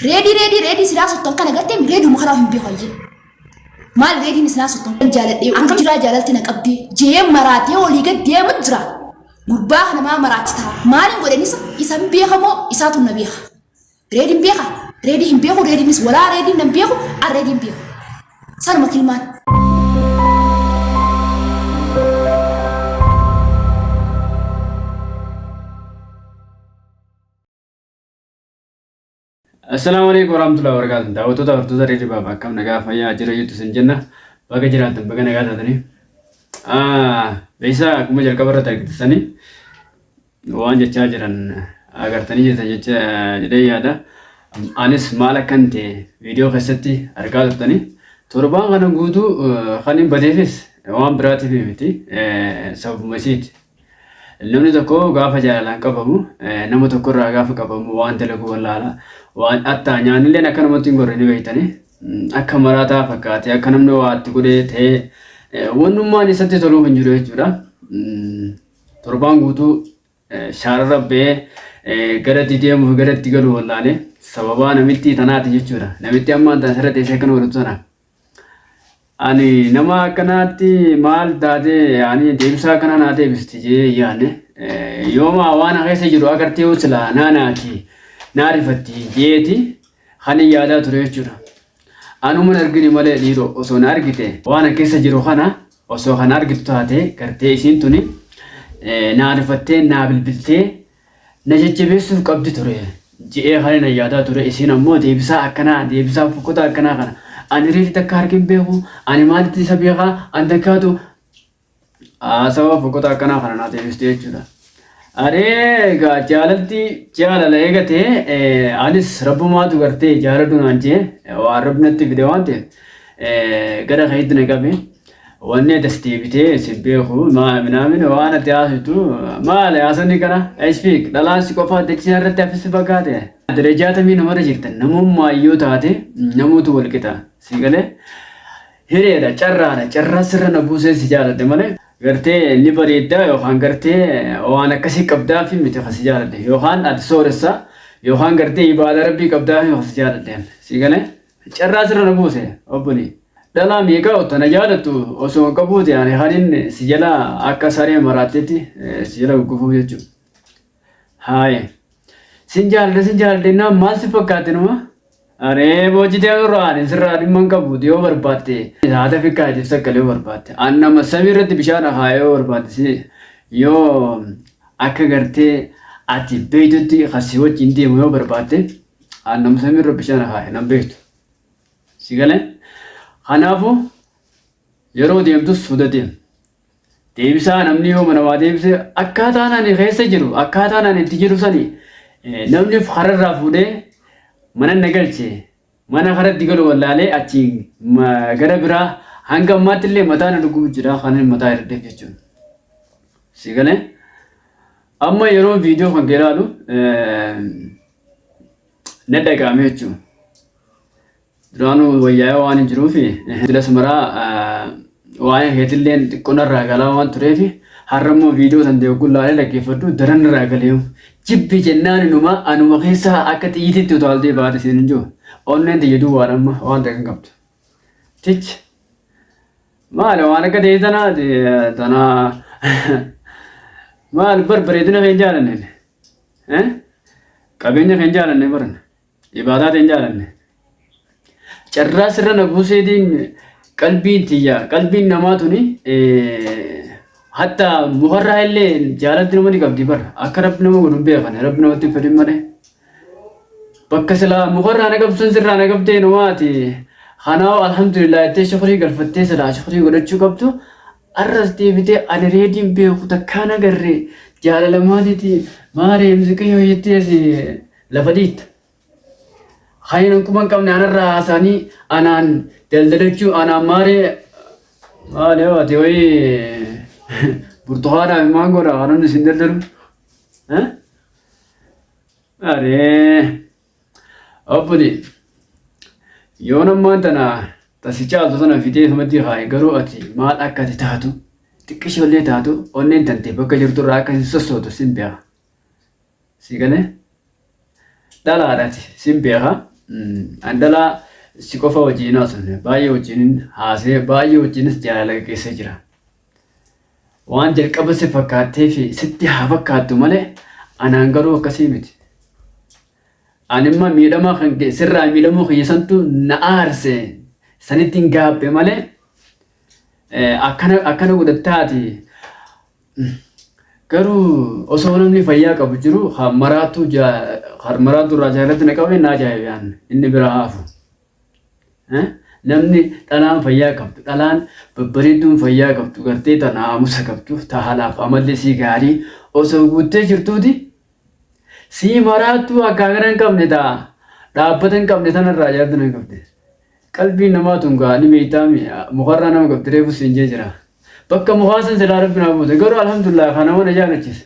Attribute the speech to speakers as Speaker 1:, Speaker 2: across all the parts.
Speaker 1: Reedii reedii reedii silaa sotton kana gartee reeduma kanaa hin beeku ayyee. Maal reediin isinaa sotton jaaladhee akkam jiraa jaalalti na qabdee jee maraatee olii gad deemu jira. Gurbaa kana maa maraachitaa maaliin godhan isa isan beekamoo isaatu na beeka. Reediin beeka reedii hin beeku reediinis walaa reediin nan beeku an reediin beeku. Sanuma kilmaan.
Speaker 2: Assalaamu alaikum warahmatullahi wabarakatuh. Daawwattoota hordoftoota Reedii Baaba akkam nagaa fayyaa jira jirtu isin jenna. Baga jiraattan baga nagaa taatanii. Beeksisa akkuma jalqaba irratti argitanii waan jechaa jiran agartanii jirtan jecha jedhee yaada. Anis maal akkan ta'e viidiyoo keessatti argaa turtanii. Torbaan kana guutuu kan hin badeefis waan biraatiif miti sababuma isiiti. Namni tokko gaafa jaalalaan qabamu nama tokko irraa gaafa qabamu waan dalagu wallaala. Waan attaa nyaannilleen akka namatti hin gorre ni beektani. Akka maraataa fakkaatee akka namni waa itti godhee ta'ee wannummaan isatti toluu hin jiru jechuudha. Torbaan guutuu shaararra ba'ee gara itti deemuuf gara itti galu wallaale sababaa namittii tanaati jechuudha. Namitti ammaan tana sirra teessee akkana godhatu tana. Ani nama akkanaatti maal taatee ani deebisaa akkanaa naa deebisti jee yaane yooma waan keessa jiru agartee yoo silaa naa naati naa rifatti jeeti kan hin yaadaa ture jechuudha. Anuma hin argine malee dhiiroo osoo na argite waan keessa jiru kana osoo kan argitu taate gartee isiin tuni naa rifattee naa bilbiltee Na jajjabeessuuf qabdi ture je'ee kanin an yaadaa ture isiin ammoo deebisaa akkanaa deebisaa fokkotaa akkanaa kana ani reedi takka harka hin beeku ani maalitti isa beekaa an takkaatu haasawa fokkotaa akkanaa kana naa deebiste jechuudha. Aree egaa jaalalti jaalala eegate anis rabbumaatu gartee jaaladhu naan jee waan rabbi natti fide waan ta'eef gara keetti na qabe. Wanni ati as deebitee sin beeku minaamin waan ati haasoftu maali haasofni kana speak dhalaan si qofaa dachii irratti hafisi fakkaate. Darajaa tamii namarra jirtan namummaa yoo taate namoota wal qixa si galee hireedha carraadha carraa sirra na buusee si jaaladhe malee gartee ni bareeddaa yookaan gartee waan akkasii qabdaa fi miti kan si jaaladhe yookaan ati sooressa yookaan gartee ibaadaa rabbii qabdaa fi kan si jaaladhe si galee. Carraa sirra na buuse obbolii. Dhalaa meeqa otta na jaalattu osoo hin qabuuti ani kanin si jala akka saree maraattetti si jala guggufuuf jechuudha. Haaye. Sin jaaladha sin jaaladha jennaan maal si fakkaate numa? Aree boojitee nurraa ani sirraa dhimma hin qabu yoo barbaatte haata fikkaatiif sakkalee yoo barbaatte an nama samii irratti bishaan akaayee yoo barbaatte si yoo akka gartee ati beeytutti kan si wajjin deemu yoo barbaatte An nama samiirra bishaan akaa'e nan beektu. Si galee? Kanaafuu yeroo deemtus suuta deem. Deebisaa namni yoo namaa deebise akkaataan ani keessa jiru akkaataan ani itti jiru sani namni kararraa fuudhee mana na galche mana karatti galu wallaalee achiin gara biraa hanga ammaatti illee mataa na dhukkubu jira kan inni mataa irra jechuudha. Si galee? Amma yeroo viidiyoo kan kee ilaalu na dhaga'ame jechuudha. Duraanuu wayyaa'ee waan hin jiruuf dilas maraa waa'ee keetillee xiqqoo narraa galaa waan tureef har'a immoo viidiyoo san deegguun laalee dhaggeeffadhu daran narraa galee jibbi jennaan inuma anuma keessaa akka xiyyiititti utaaltee baate siin hin jiru. Onneen tiyya duwwaadha amma waan ta'e kan qabdu. Tich maali waan akka ta'e tana tana maal bar bareedina kee hin jaalanne. Qabeenya kee hin jaalanne baran. Ibaadaa tee hin jaalanne. Carraa sirra na buuseetiin qalbiin tiyya qalbiin namaa tuni hatta mukarraa illee jaalatti nama ni qabdi bara. Akka rabbi nama godhu hin beekan rabbi namatti hin fedhin malee. Bakka silaa mukarraa na qabdu san sirraa na qabdee namaati. Kanaaf alhamdulillah jettee shukrii galfattee silaa shukrii godhachuu qabdu. Arras deebitee ani reediin beeku takkaan agarre jaalala maaliiti maaree miziqayyoo jettee asi lafa dhiitta. Kan hin quba hin qabne anarraa haasa'anii anaan daldalachuu anaan maaree maali hoo ati wayii burtukaanaa fi maangoodha kan namni isin daldalu. Aree obboli yoon ammaan tana tasi caaltu tana fidee maddii kaaye garuu ati maal akka ati taatu xiqqishoo illee taatu onneen tante bakka jirtu irraa akka hin sossootu sin beeka. Si galee dhalaadha ati sin beeka. An dhalaa si qofa wajjin haasofne baay'ee wajjin haasee baay'ee wajjinis jaalala gaggeessee jira. Waan jalqaba si fakkaattee fi sitti haa fakkaattu malee anaan garuu akkasii miti. Ani immoo miidhamaa kan kee sirraa miidhamuu kiyya santu na aarse sanitti hin gaabbe malee akkana akkana godhattaati. Garuu osoo namni fayyaa qabu jiru maraattuu maraattuu irraa jaalatti na qabe na ajaa'ibaan inni biraa hafu. Namni dhalaan fayyaa qabdu dhalaan babbareedduun fayyaa qabdu gartee ta naamusa qabdu ta halaaf amalli isii gaarii osoo guuttee jirtuuti sii maraattuu akkaakana hin qabne ta dhaabbata hin qabne tanarraa jaalatti na qabde. Qalbiin namaa tun gaa ni beektaami mukarraa nama qabdi reefu siin jee jira. Bakka mukaa san silaa rabbi naa buuse garuu alhamdulillah kana nama na jaalachise.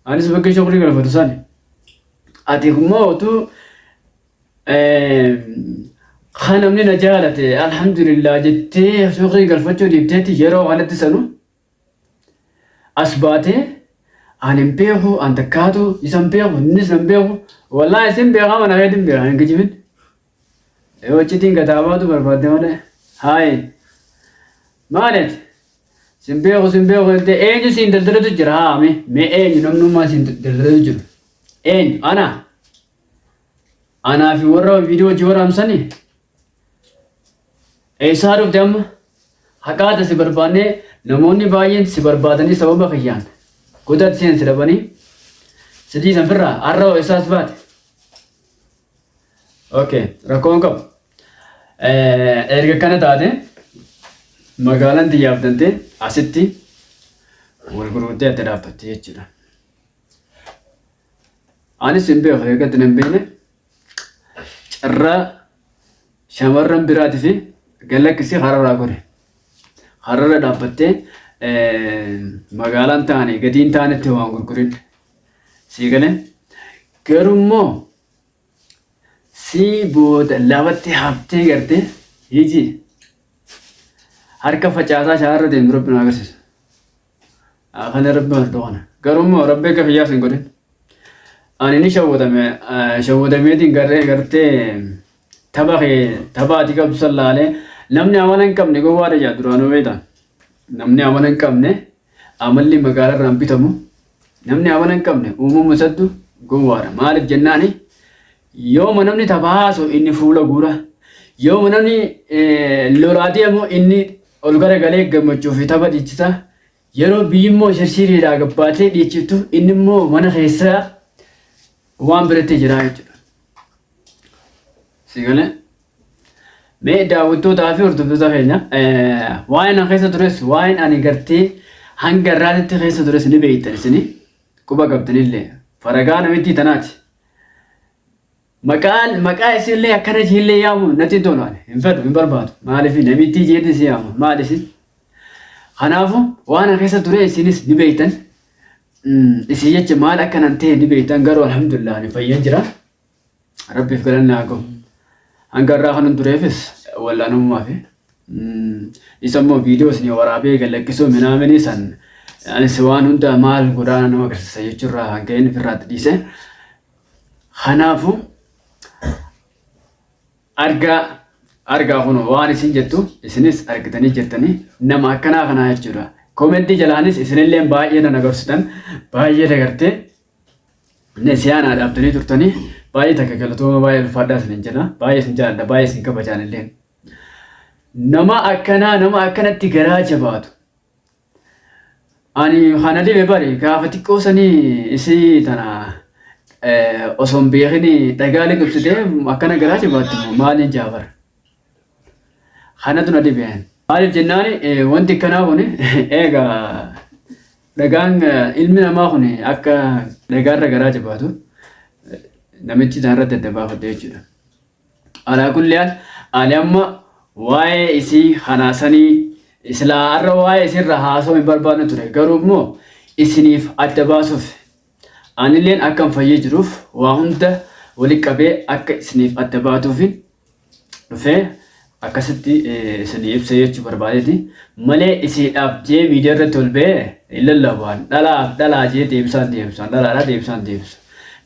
Speaker 2: Anis bakka shukrii galfatu sani. Ati immoo utuu kan namni na jaalate alhamdulillah jettee shukrii galfachuu dhiibteetti yeroo kanatti sanu as baatee ani hin beeku an takkaatu isa hin beeku innis hin beeku wallaahi isin beekaa mana keetiin beekaa hin kijibin. Yoo iccitiin gataa baatu barbaadde malee haayi maalet sin beeku sin beeku jettee eenyu siin daldalatu jira haa mee mee eenyu namnummaa siin daldalatu jiru eenyu ana anaa fi warra viidiyoo hojii waraabsanii eessaa dhufte amma haqaata si barbaannee namoonni baay'een si barbaadanii sababa kiyyaan godatti seen si dhabanii si dhiisan firraa har'a hoo eessaas baate. Okay, rakkoon qabu. Erga kana taate magaalaan tiyyaaf dantee asitti wal gurgurtee adda dhaabbatte jechuudha. Anis hin beeku eegatti hin beekne carraa shamarran biraatii fi galakkisii hararraa godhe. Hararra dhaabbattee magaalaan taane gatiin taanetti waan gurgurin. Sii galee garuu immoo sii booda lafatti haftee gartee hiji harka facaasaa shaarra deemtu rabbi nu agarsiisa. Kana rabbi martuu kana. Garuu immoo rabbi akka kiyyaas hin godhin. Ani ni shawwadame shawwadameetiin garee gartee tapha kee tapha ati qabdu san laalee namni amala hin qabne gowwaadha jaa duraanuu beektaa. Namni amala hin qabne amalli magaalaa irraan bitamu namni amala hin qabne uumama isattu gowwaadha. Maaliif jennaani yooma namni tapha haasa'u inni fuula guura. Yooma namni lolaa deemu inni ol garagalee gammachuu fi tapha dhiichisa. Yeroo biyyi immoo shirshiriidhaa gabbaatee dhiichiftu inni immoo mana keessaa waan biratti jira jechuudha. Si galee? Mee daawwattootaa fi hordoftoota keenya waa'een an keessa tures waa'een ani gartee hanga irraatitti keessa tures ni beektan isini quba qabdanillee faragaa namittii tanaati. Maqaan maqaa isinillee akkana isinillee yaamu natti hin tolu ani hin fedhu hin barbaadu maaliif namittii jeetiin si yaama maal isin. Kanaafuu waan an keessa ture isinis ni beektan isin jecha maal akka nan ta'e ni beektan garuu alhamdulillah ani fayyeen jira. Rabbiif galanni haa gahu. Hanga irraa kanan tureefis wallaanamummaa fi isa immoo viidiyoo isin waraabee gad lakkisuu minaaminii san anis waan hunda maal godhaa nama agarsiisa jechuurraa hanga inni ofirraatti dhiise. Kanaafuu argaa argaa kun waan isin jettu isinis argitanii jirtanii nama akkanaa kanaa jechuudha. Koomentii jalaanis isinillee baay'ee na agarsiisan baay'ee dagartee Nesiyaanaa dhaabdanii turtanii baay'ee takka galatooma baay'ee ulfaadhaa isinin jedha baay'ee isin jaalladha baay'ee isin kabajaan illee. Nama akkanaa nama akkanatti garaa jabaatu. Ani kana dhibe bari gaafa xiqqoo sanii isii tana osoo hin beekin dhagaa liqimsitee akkana garaa jabaatti moo maaliin jaabara. Kanatu na dhibe. Maaliif jennaan wanti akkanaa kun egaa Dhagaan ilmi namaa kun akka dhagaarra garaa jabaatu namichi isaan irratti adda baafadhe jechuudha. Alaa kulli haal ani amma waa'ee isii kanaa sanii silaa har'a waa'ee isiirra haasa'uu hin barbaadne ture garuu immoo isiniif adda baasuuf anilleen akkan fayyee jiruuf waa hunda walitti qabee akka isiniif adda baatuufi dhufee akkasitti isinii ibsa jechuu barbaadeeti malee isiidhaaf jee miidiyaa irratti ol ba'ee hin lallabaan dhalaaf dhalaa jee deebisaan deebisaan dhalaadhaa deebisaan deebisa.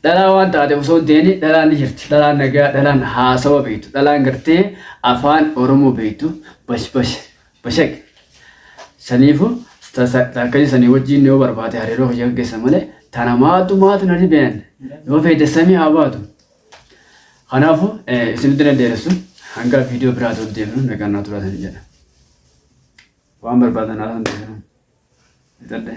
Speaker 2: Dhalaa waan taate osoo hin ta'in dhalaan ni jirti. Dhalaan nagaa, dhalaan haasawa beektu, dhalaan gartee afaan Oromoo beektu bash bash bashaq. Saniifu akkasii sanii wajjin yoo barbaade hariiroo hojii gaggeessa malee tana maatu maatu na dhibeen yoo feete samii haa baatu. Kanaafuu isinitti na dheeressu hanga viidiyoo biraatu deemnu nagaan naa turaa jedha. Waan barbaadan haasaan deemnu. Fixadhe.